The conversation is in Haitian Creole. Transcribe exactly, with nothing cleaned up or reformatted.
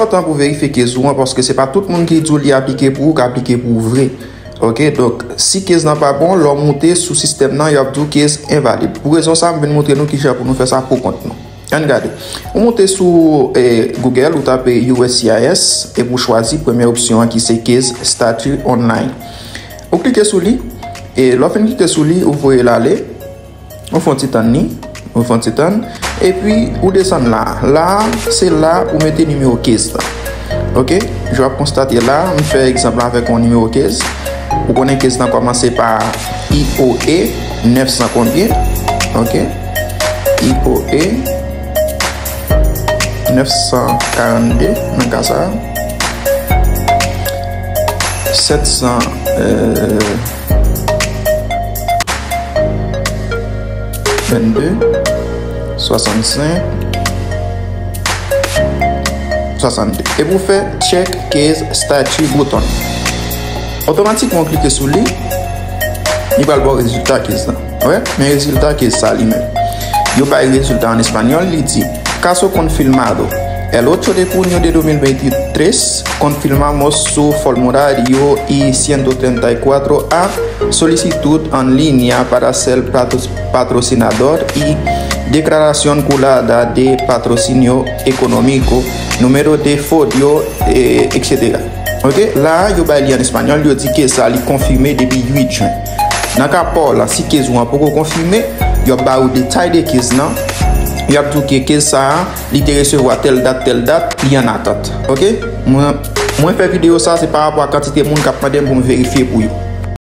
enpòtan pou verifye case ou an, paske se pa tout moun ki di w li aplike pou ou, ka aplike pou ou vre. Ok, donk, si case lan pa bon, lè w moute sou sistèm nan, y ap di w case envalid. Pou rezon sa, m vin montre nou kijan pou nou fè sa pou kont nou. Ann gade. Ou moute sou, eh, Google, ou tape U S C I S, epi ou chwazi premyè opsyon an ki se case status online. Ou klike sou li, e lè w fin klike sou li, ou voye l ale. Ou fè yon ti tann li, ou fè yon ti tann, epi ou desann la. La, se la ou mete nimewo case lan. Ok? Jan w ap konstate la, m fè egzanp la avèk yon nimewo case. Ou konnen case lan kòmanse pa I O E nèf san konbyen? Ok? I O E nèf san karannde, nan ka sa a. Sèt san, euh, vennde, swasannsenk, swasannde. Epi w fè check case status bouton. Otomatikman w klike sou li, li pral ba w rezilta case lan. Wè, men rezilta case sa li menm. Yo bay rezilta an espanyòl, li di, "Caso confirmado. El ocho de junio de dos mil veintitrés confirmamos su formulario y ciento treinta y cuatro a solicitud en línea para ser patro-, patrocinador y declaración jurada de patrocinio económico, número de folio, eh, etcetera." Ok, la, yo bay li an espanyòl, yo di case sa li konfime depi uit jen. Nan ka pa w la, si case ou an poko konfime, y ap ba ou detay de case lan, y ap di w ke case sa a, li te resevwa tèl dat, tèl dat, li an atant. Ok? Mwen, mwen fè videyo sa, se pa rapò a kantite moun k ap mande m pou m verifye pou yo.